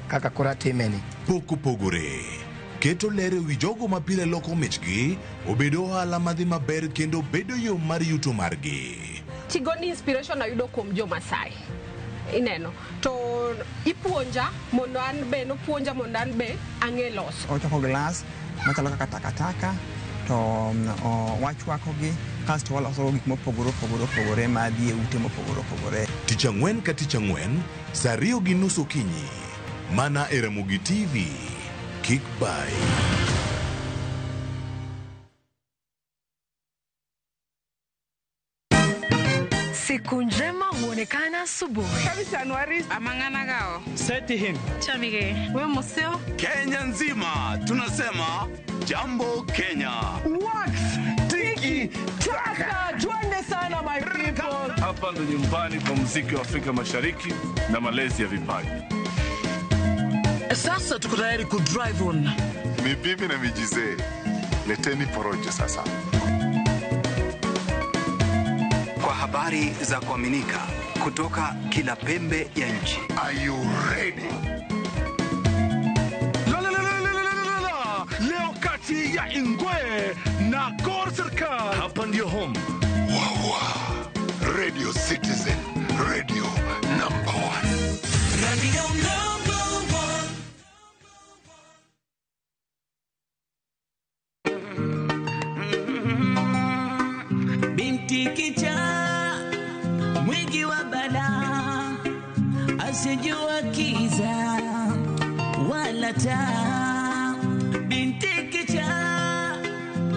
Kaka koro atime ni. Pok opogore. Keto ler ewi jogo ma pile loko michgi, obedo ohala madhi maber kendo bedo yo mar yuto margi. Tigoni inspiration ayudo kuom jo Masai. Ineno. To ipuonja mondo an be, nopuonja mondo an be ang'e loso. Ochoko glass machalo kaka takataka to wachwakogi kasto waloso gik mopogore opogore opogore madhi e ute mopogore opogore. Tich ang'wen ka tich ang'wen, saa 2:30 okinyi. Mana e Ramogi TV. Kik bai. Siku njema huonekana asubuhi. Kenya nzima tunasema jambo Kenya. Wax tiki taka, twende sana my people. Hapa ndo nyumbani kwa muziki wa Afrika Mashariki na malezi ya vipaji. Sasa tuko tayari ku drive on. Mibibi na mijizee, leteni porojo sasa. Kwa habari za kuaminika kutoka kila pembe ya nchi. Are you ready? La la la la la la la. Leo kati ya Ingwe na Gor Serikal. Hapa ndio home. Wawa. Radio Citizen, radio number 1. Radio number 1. Binti kicha mwingi wa bala asijua kiza wala taa. Binti kicha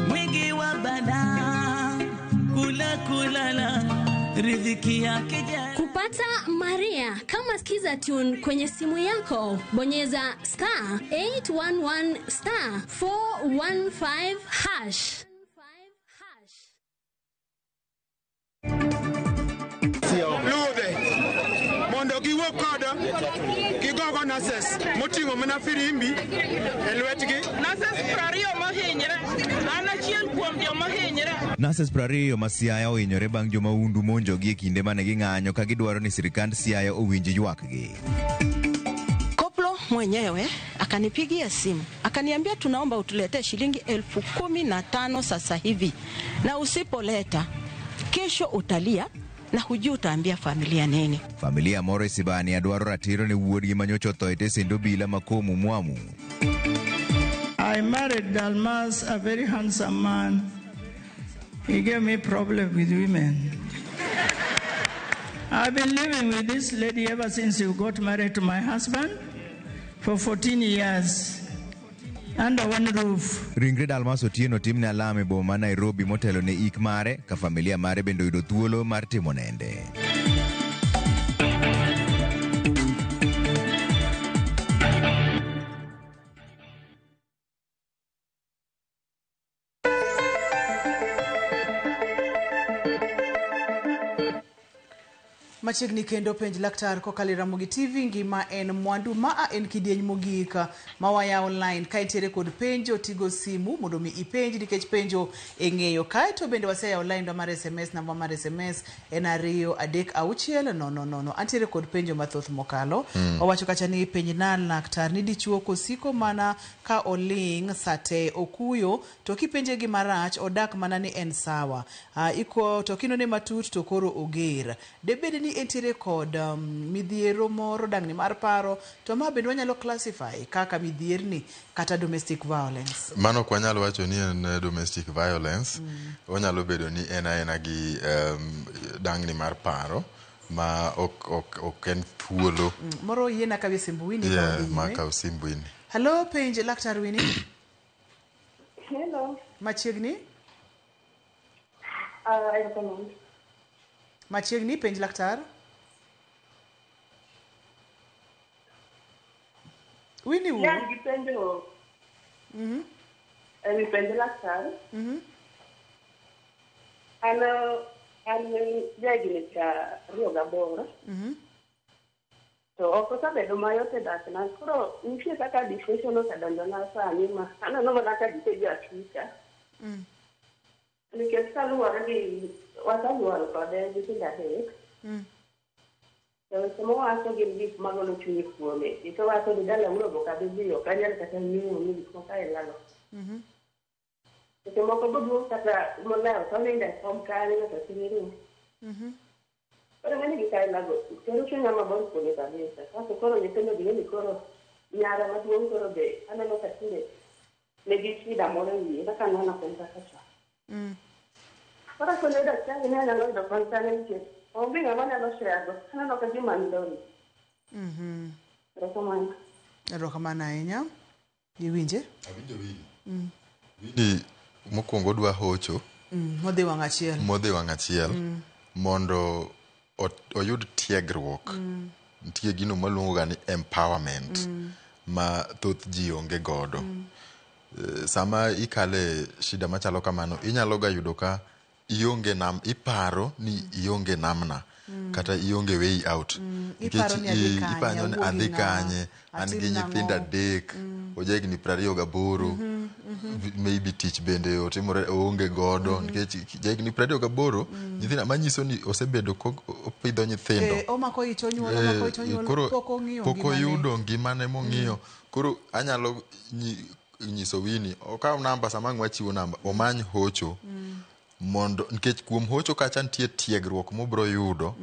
mwingi wa bala kula kulala riziki yake. Kupata Maria kama Skiza Tune kwenye simu yako, bonyeza star 811 star 415 hash. Lude mondo giwuok koda gigogo nurses moting'o mana firimbi e lwetgi. Nurses 20 mohinyre, an achiel kuom joma hinyre. Nurses 20 ma Siaya ohinyore bang' joma undu monjogi e kinde mane ging'anyo ka gidwaro ni sirikand Siaya owinj ywakgi. Koplo mwenyewe akanipigia simu akaniambia, tunaomba utuletee shilingi 15,000 sasa hivi, na usipoleta kesho utalia na hujui utaambia familia nini. Familia moro e Sibania dwaro ratiro ne wuodgi manyocha otho e tesend obila ma Komu Mwamu. I married Dalmas, a very handsome man. He gave me problem with women. I've been living with this lady ever since you got married to my husband for 14 years under one roof. Ringre Dalmas Otieno timne alam e boma ma Nairobi motelo ne ik mare ka familia mare bende oyudo thuolo mar timo nende. Machiegni kendo penj laktar kokalo e Ramogi TV ngima en mwandu ma a en kidieny mogik ma waya online ka intiere kod penjo tigo simu mondo mi ipenj nikech penjo e ng'eyo kaeto bende waseyawo line mar SMS namba mar SMS en 2 3 6 0 0 0 antiere kod penjo mathoth mokalo. Owacho kacha ni penj na laktar ni dichuo kosiko mana ka oling sate okuyo to kipenje gi marach odak mana ni en sawa. Iko to kinone matut to koro oger debed ni entiere kod midhiero moro dangni mar paro to ma bende wanyalo classify kaka midhierni kata domestic violence. Mano ok wanyal wacho ni en domestic violence. Onyalo bedo ni en aena gi dangni mar paro ma ok en thuolo. Moro yiena kawie simbu Winnie. Yeah, ma kaw simbu Winnie. Hello, penj laktar Winnie. Hello. Machiegni? Machiegni penj laktar. Winnie wuo. Yeah, gipenjo. Penjo laktar. An jahigni 28. To ok osebedo mayot e dakna. Koro nitie kaka depression osedonjona sani ma aneno mana ka ji te jo Afrika. Nikech kaluwore gi wasenyuol kode nyithindo adek. To weche mowacho gin gik magolo chuny kuome. Nikech owacho ni dala wuogo ok abi dhi, ok anyal kata ng'eyo ni gik moko aila go. Seche moko boduong' kata molewo to onindo e kom kanyo nyaka piny ru. Koro ng'eni gik aila go tero chunya mabor kuome kabisa. Kasto koro nyithindo gi ni koro nyara maduong' koro be aneno ka tinde nigi shida moro e wiye kaka aneno kom kaka chon. Koro kono daktari ne anyalo yudo kony kanyo nikech onge ng'ama anyalo share go. Aneno ka gima an lonely. Erokamano. Erokamano ahinya. Iwinje? Awinjo Winnie. Winnie mokwongo odwa hocho. Modhi wang' achiel. Modhi wang' achiel. Mondo oyud tiegruok. Nitie gino maluongo ga ni empowerment. Ma thoth ji onge godo. Sama ikale shida machalo kamano, inyalo ga yudo ka ionge nam, iparo ni ionge namna. Kata ionge way out. Iparo ni adhi kanye, iparo ni adhi kanye, an gi nyithindo adek, ojahigni 28, maybe tich bende otimore oonge godo, nikech jahigni 28, nyithindo manyiso ni osebedo kopidho nyithindo. Omako ich onyuolo, omako ich onyuolo, pok ong'iyo pok oyudo ngimane mong'iyo. Koro anyalo nyiso Winnie, okaw namba sama ang' wachiwo namba, omany hocho. Mondo nikech kuom hocho kacha nitie tiegruok mobro yudo,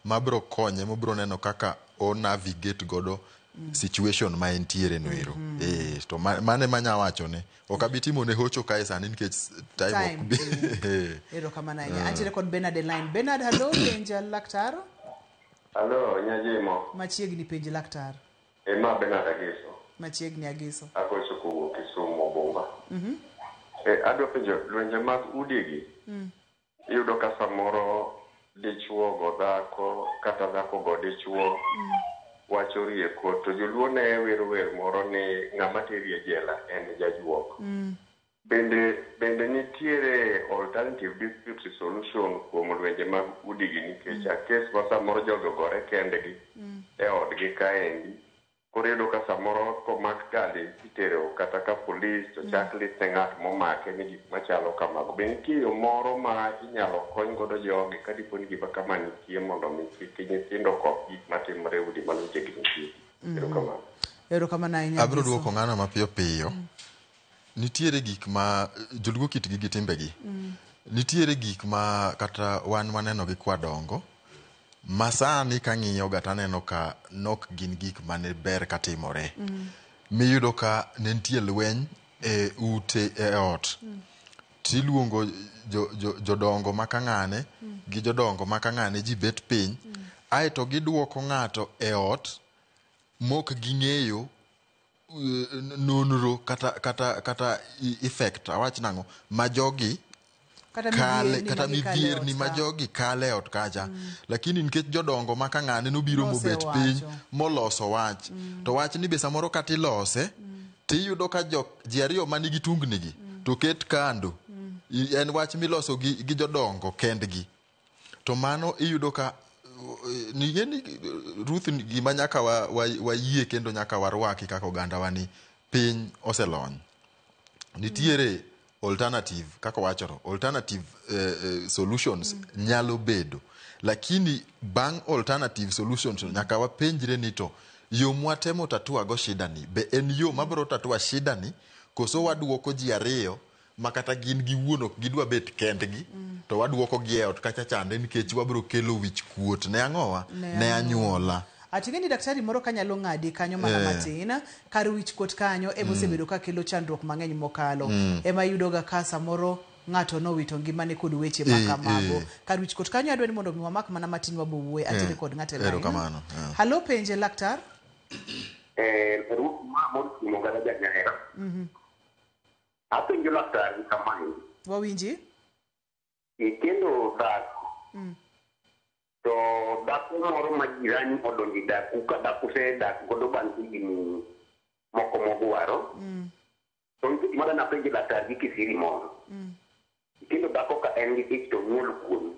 mabro konye, mobro neno kaka o navigate godo situation ma entiere no ero. To mane manya wachone. Ok abi timo ne hocho kae sani nikech time ok bi. Erokamano ahinya. Antiere kod Bernard e line. Bernard, hello, penj laktar. Hello, Nyajimo. Machiegni penj laktar. Ma Bernard Agiso. Machiegni Agiso. Agocho kowuok Kisumu Bomba. Adwa penjo lwenje mag udigi. Iyudo ka samoro dichuo go dhako kata dhako go dichuo wacho rieko to joluo ne wero wer moro ni ng'ama teri e jela en jajuok. Bende nitiere alternative dispute resolution kuom lwenje mag udigi nikech a kes ma samoro jogo gore kendgi e odgi kaendi. Koro iyudo ka samoro komak kali itero kata ka polis to chak list ne ng'at momake ni gik machalo kamago. Be nitie yo moro ma inyalo kony godo jogi ka dipo ni gima kama nitie mondo mi kik nyithindo kop gik matimore e udi mantie gi nitie. Erokamano. Erokamano ahinya. Abiro duoko ng'ano mapiyo piyo. Nitiere gik ma joluo kitgi gi timbegi. Nitiere gik ma kata wan waneno gi kwadongo. Ma sani kang'iyo ga taneno ka nok gin gik mane ber katimore. Miyudo ka ne nitie lweny e ute e ot. Tiluongo jodongo ma kang'ane gi jodongo ma kang'ane ji bet piny. Aeto giduoko ng'ato e ot mok ging'eyo nonro kata effect awach nang'o ma jogi Kata kale midhierni kata ma gikale e ot midhierni ma ka. jogi kale e ot kacha. Lakini nikech jodongo ma kang'ane nobiro mobet piny Nosewacho. moloso wach. To wach ni be samoro kata ilose tiyudo ka ji ariyo manigi tungni gi to ket kando. En wach miloso gi jodongo kendgi. To mano iyudo ka ning'e ni Ruth gima nyaka wayie kendo nyaka warwaki kaka ogandawa ni piny oselony. Nitiere alternative kaka wachono alternative solutions nyalo bedo. Lakini bang' alternative solutions nyaka wapenjre ni to yo mwatemo tatua go shida ni be en yo mabiro tatua shida ni koso waduoko ji ariyo ma kata gin giwuon ok gidwa bet kendgi to waduoko gi e ot kacha chande nikech wabiro kelo wich kuot ne ang'owa ne anyuola. Ating'e ni daktari moro kanyalo ng'adi kanyo mana matin kar wich kuot kanyo ema osebedo ka kelo chandruok mang'eny mokalo. Ema iyudoga ka samoro ng'ato nowito ngimane kod weche ma kamago. Kar wich kuot kanyo adwa ni mondo mi wamak mana matin wabo wuoye antiere kod ng'ato e line. Erokamano. Halo penje laktar. Ruth ma mor timo kata janyahera. Apenjo laktar kamae. Wawinji? Ikendo dhako. To dhako moro ma jirani odonjo e daku ka dhako osedak godo bang' higni moko mogwaro. To nitie gima dwa napenj laktar gi kisiri moro. Ikendo dhako ka en gi ich to nyuol kuomi.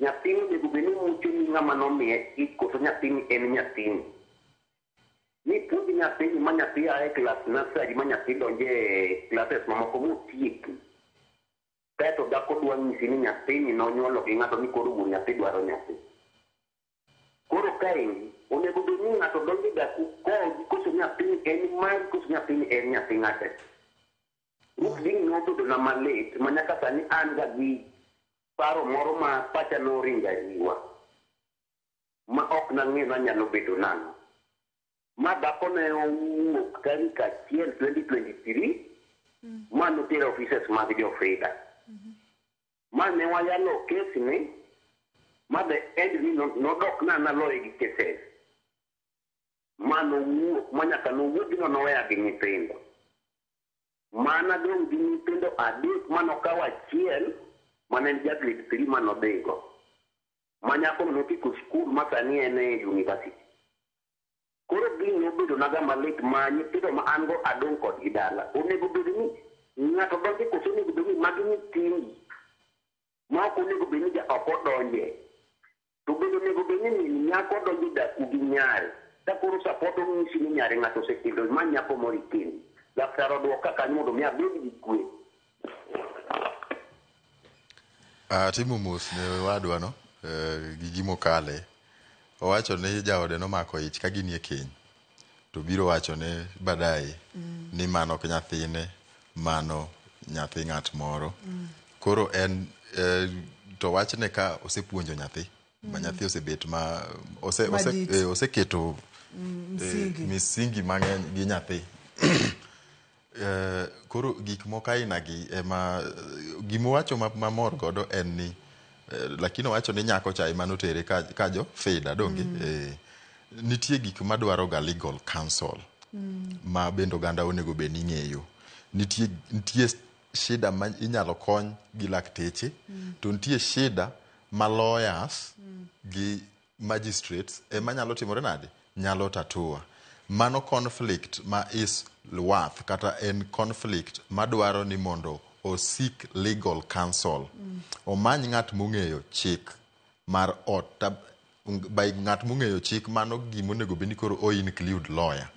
Nyathini onego bed ni mucho ni ng'ama nomiye ich koso nyathini en nyathini. Ni puonj nyathini ma nyathi a e klas nursery ma nyathi donjo e classes mamoko motieki. Kaeto dhako dwa nyisi ni nyathini nonyuolo gi ng'ato ni koro wuon nyathi dwaro nyathi. Koro kaendi onego bed ni ng'ato donjo e daku kodi koso nyathini en mari koso nyathini en nyathi ng'ate. Ruth gini nobedo na malit ma nyaka sani an ga gi paro moro ma pacha noringo ariwa ma ok nang'eyo ni anyalo bedo nang'o. Ma dhako ne owuok tarik 1 2023 ma notero offices mag jo-FIDA. Ma ne wayalo kes ni ma the end ni nodok na naloye gi cases. Ma nowuok ma nyaka nowuog no noweya gi nyithindo. Mana dong' gi nyithindo 3 manokawo achiel mane en ja grade 3 manodhigo. Ma nyako notieko skul ma sani en e university. Koro gini nobedo naga malit ma nyithindo ma an go adong' kodgi dala. Onego bed ni ng'ato donjo koso onego bed ni magi nyithindi ma ok onego bed ni ja oko odonje. To bende onego bed ni min nyako donjo daku gi nyare. Ka koro support onyisi ni nyare ng'ato osekendo ma nyako moro ikendi. Laktar oduoka kanyo mondo mi abed gi kwe. Atimo mos ne wadwa no gi gimokale. Owacho ni jaode nomako ich ka ginie keny. To biro wacho ne baadaye ni mano ok nyathine, mano nyathi ng'at moro. Koro en to wachne ka osepuonjo nyathi. Ma nyathi osebet ma oseketo misingi mang'eny gi nyathi. Koro gik moko aina gi ema gimowacho mamor godo en ni lakini owacho ni nyako cha ema notere ka jo FIDA donge. Nitie gik madwaro ga legal counsel ma bende oganda onego bed ni ng'eyo. Nitie shida ma inyalo kony gi lakteche to nitie shida ma lawyers gi magistrates ema nyalo timore nade? Nyalo tatua. Mano conflict ma is worth kata en conflict madwaro ni mondo osik legal counsel. Omany ng'at mong'eyo chik mar ot. By ng'at mong'eyo chik mano gimonego bed ni koro o include lawyer.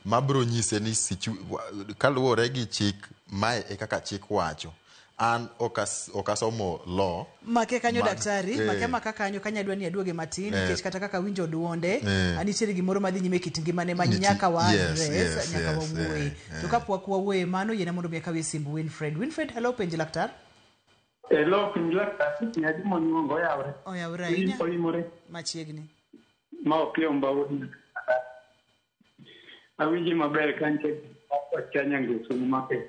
Mabro nyise ni kaluwore gi chik mae e kaka chik wacho. An okasomo law. Make kanyo daktari, make maka kanyo kanya dwa ni aduoge matin nikech kata kaka winjo duonde, anitiere gimoro madhi nyime kit ngimane ma nyaka wa address, nyaka wawuoye. To kapok wawuoye mano yiena mondo mi akawie simb Winfred. Winfred, hello penj laktar. Hello, piny laktar nyadi monyuongo oyawre. Oyawre ahinya. Oimore. Machiegni. Ma opiyo mbawu. Awinji maber ka nitie ocha nyangusu make.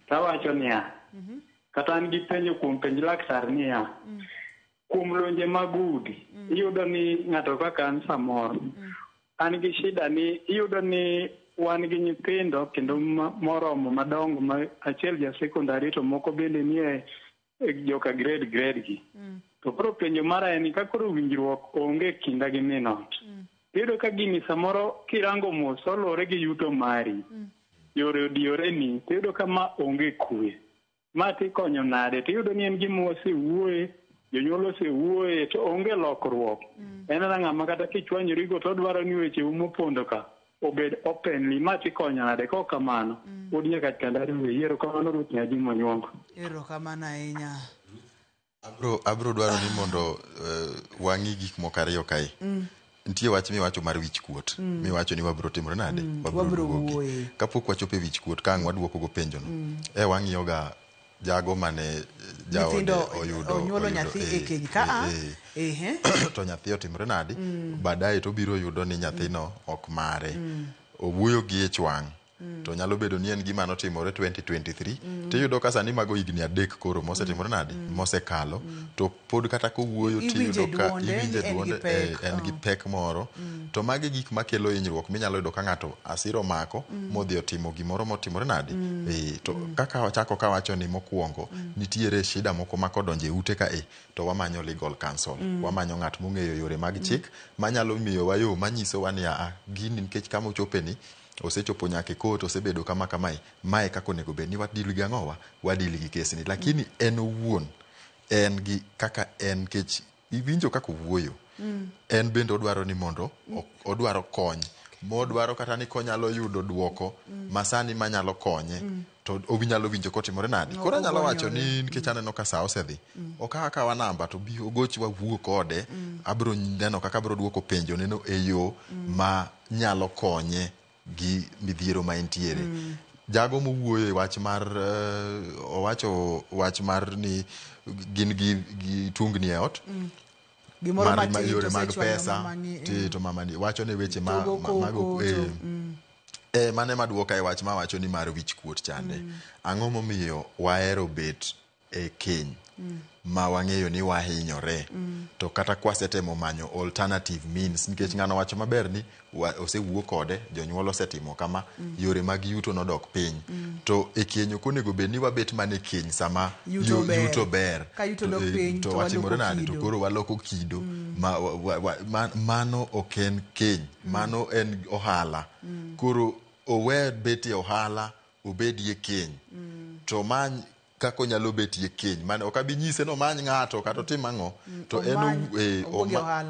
Tawacho niya. Kata an gi penjo kuom penj laktar niya. Kuom lwenje mag udi, iyudo ni ng'ato kaka an samoro. An gi shida ni iyudo ni wan gi nyithindo kendo moromo madongo ma achiel ja sekondari to moko bende nie joka grade gi. To koro penjo mara en ka koro winjruok onge kinda gi min ot. Iyudo ka gini samoro kirango mos oluwore gi yuto mari. Yore odiyoreni tiyudo ka ma onge kwe. Ma tikonyo nade? Tiyudo ni en gima wasewuoye, jonyuol osewuoye to onge lokruok. En mana ng'ama kata kichwanyorigo to odwaro ni wecheu mopondo ka obed openly. Ma tikonyo nade? Kok kamano, pod nyaka kanda riwe. Erokamano Ruth Nyajimo Nyuongo. Erokamano ahinya. Abro dwaro ni mondo wang'i gik moko ariyo kae. Nitie wach miwacho mar wich kuot. Miwacho ni wabro timore nade? Wabro wuoye. Kapok wachopo e wich kuot, ka ang' waduoko go penjono. Wang'iyo ga jago mane jaode oyudo onyuolo nyathi e keny ka to nyathi otimore nade? Baadaye to obiro yudo ni nyathino ok mare. Owuoyo gi ich wang'. To nyalo bedo ni en gima notimore 2023. Tiyudo ka sani mago higni 3 koro mosetimore nade? Mosekalo. To pod kata kowuoyo tiyudo ka iwinje duonde en gi pek moro. To magi gik makelo hinyruok minyalo yudo ka ng'ato asiro mako modhi otimo gimoro motimore nade? To kaka wachako kawacho ni mokwongo nitiere shida moko ma kodonjo e ute ka to wamanyo legal counsel. Wamanyo ng'at mong'eyo yore mag chik manyalo miyowa yo manyisowa ni gini nikech kama ochope ni osechopo nyaka e court, osebedo kama kamae, mae kaka onego bed ni wadil gi ang'owa, wadil gi kesni. Lakini en owuon, en gi kaka en nikech iwinjo kaka owuoyo. En bende odwaro ni mondo odwaro kony. Modwaro kata ni konyalo yudo duoko masani manyalo konye to obinyalo winjo kotimore nade. Koro anyalo wacho ni nikech aneno ka saa osedhi. Okaw akawa namba to bi ogoch wawuo kode. Abro neno kaka abro duoko penjo neno e yo ma nyalo konye gi midhiero ma entiere. Jago mowuoyo e wach mar owacho wach mar ni gin gi tungni e ot. Gimoro matin yore mag pesa to mamani wacho ne weche ma mago mane maduoka e wach mawacho ni mar wich kuot chande. Ang'o momiyo wahero bet e keny ma wang'eyo ni wahinyore to kata kwasetemo manyo alternative means nikech ng'ano wacho maber ni osewuo kode jonyuol osetimo kama yore mag yuto nodok piny to e keny ok onego bed ni wabet mana e keny sama yuto ber ka yuto dok piny to watimore nade to koro waloko kido mano ok en keny mano en ohala koro owe bet e ohala obedie keny to many kaka onyalo betie keny mane ok abi nyise no many ng'ato kata otim ang'o to en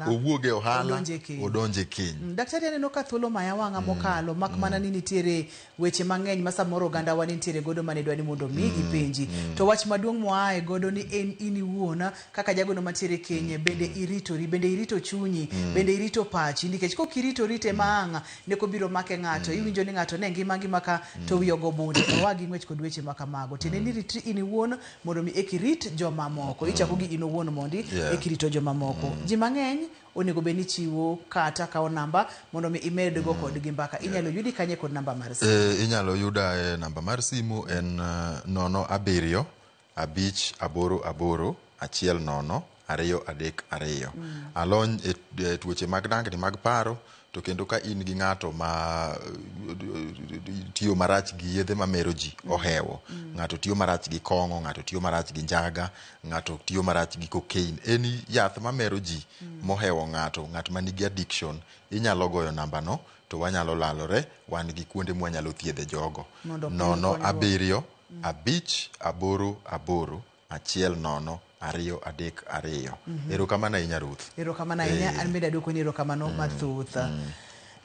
owuog e ohala odonje keny. Daktari aneno ka thuolo maya wang'a mokalo mak mana ni nitiere weche mang'eny ma samoro oganda wa nitiere godo mane dwa ni mondo mi gipenji to wach maduong' moae godo ni en in iwuon kaka jagono mantiere keny bende iritori bende irito chunyi bende irito pachi nikech kok irito rite ma ang' ne kobiro make ng'ato iwinjo ni ng'ato ne ngima ngima ka to wiye ogo bunde oa gi ng'wech kod weche ma kamago tiende ni ritri in iwuon mondo mi ekirit jomamoko ichako gi in owuon mondi ekirito jomamoko. Ji mang'eny onego bed ni chiwo kata kawo namba mondo mi imed go kodgi mbaka. Inyalo yudi kanye kod namba mar simu? Inyalo yuda e namba mar simu en 07 5 8 8 1 0 2 3 2. Alony e tuoche mag dangni mag paro to kendo ka in gi ng'ato ma tiyo marach gi yedhe mamero ji ohewo, ng'ato tiyo marach gi kong'o, ng'ato tiyo marach gi njaga, ng'ato tiyo marach gi cocaine, en yath mamero ji mohewo ng'ato, ng'at ma nigi addiction, inyalo goyo namba no to wanyalo lalore, wan gi kuonde mwanyalo thiedhe jogo. 0 7 5 8 8 1 0 2 3 2. Erokamano ahinya Ruth. Erokamano ahinya, an bende aduoko ni erokamano mathoth.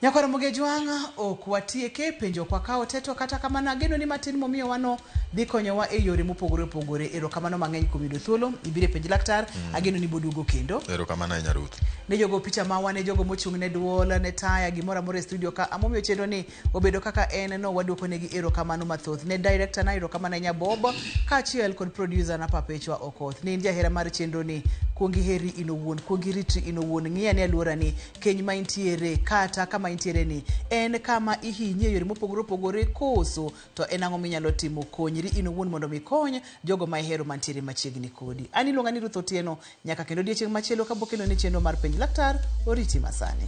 Nyakwar Mogejwang' ok watieke penjo ok wakawo te to kata kamano ageno ni matin momiyo wano dhi konyowa e yore mopogore opogore. Erokamano mang'eny kuom yudo thuolo ibiro e penj laktar. Ageno ni boduogo kendo. Erokamano ahinya Ruth. Ne jogo picha mawa, ne jogo mochung' ne duol, ne taya, gimoro amora e studio ka. Amomiyo chenro ni obedo kaka en no, waduoko negi erokamano mathoth. Ne director na erokamano ahinya Bob, kaachiel kod producer na Perpetua Okoth. Ne in jahera mar chenro ni, kuong iheri in owuon, kuong iritri in owuon, ng'i ane alworani, keny ma intiere kata kama intiere ni en kama ihinyi e yore mopogore opogore koso to en ang'o minyalo timo konyri in owuon mondo mi ikony jogo ma ihero mantiere machiegni kodi. An iluonga ni Ruth Otieno, nyaka kendo odiechieng' machielo kabokelo ni chenro mar penj laktar oriti masani.